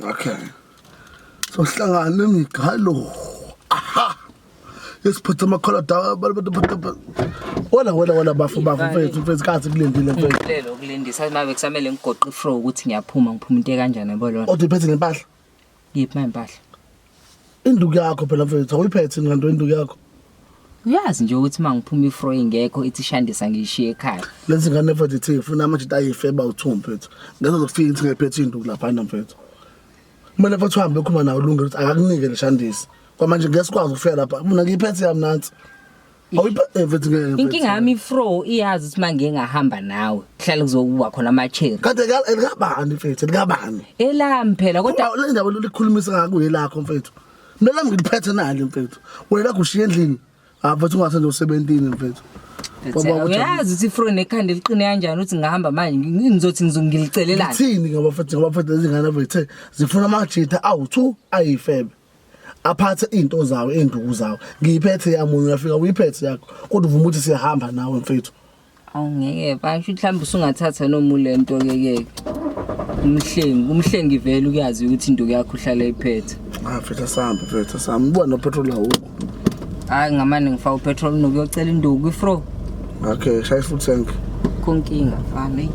Okay. Sohlangana emigalo. Aha. Yesiphatha amakhala da. Wala wala wala bafu bafu mfethu mfethu kathi kulindile mfethu. Lelo kulindisa mabe kusamele ngigoqe ifro ukuthi ngiyaphuma ngiphuma into ekanjani yabo lona. Kodwa iphethe nempahla. Yiphi manje impahla? Induku yakho phela mfethu awuyiphethe nganto induku yakho. Uyazi nje ukuthi uma ngiphuma ifro ingekho ithi shandisa ngiyishiye ekhaya. Lezi ngane mfethu ithi ifuna amajita ayifeba u2 mfethu. Ngeke zokufika ithi ngephethe induku lapha mfethu. Kumele mfethu uhambe ukhuluma nawe ulunge ukuthi akakunike leshandisi. Kwamanje ngeke sikwazi ukufika lapha. Mina ngiyiphethe yami nansi. Awuyiphethe mfethu ngeke. mfethu. Inkinga yami ifro iyazi ukuthi uma ngike ngahamba nawe kuhlale kuzokuba khona ama-cherry. Kade elikabani mfethu elikabani. Elami phela kodwa Kodwa le ndaba likhulumisa ngakuye lakho mfethu. Mina lami ngiliphethe nali mfethu. Wena lakho ushiye endlini. Ah mfethu ungase nje usebentini mfethu. Baba, uyazi ukuthi ifro nekhanda eliqine kanjani ukuthi ngihamba manje ngizothi ngizongilicelelani. Thini ngoba mfethu ngoba mfethu lezi ngane mfethu zifuna amajita awu2 ayifebe. Aphathe into zawo induku zawo. Ngiyiphethe yami uyafika uyiphethe yakho. Kodwa uvuma ukuthi siyahamba nawe mfethu. Awungeke basho mhlawumbe usungathatha noma ulento ke ke. Umhlengi, umhlengi vele uyazi ukuthi induku yakho uhlala iphethe. Ah mfethu asambe mfethu asambe. Ubuka no petrol awukho. Hayi ngamane ngifaka upetrol nokuyocela induku ifro. Okay, shaya full tank. Konkinga mfana.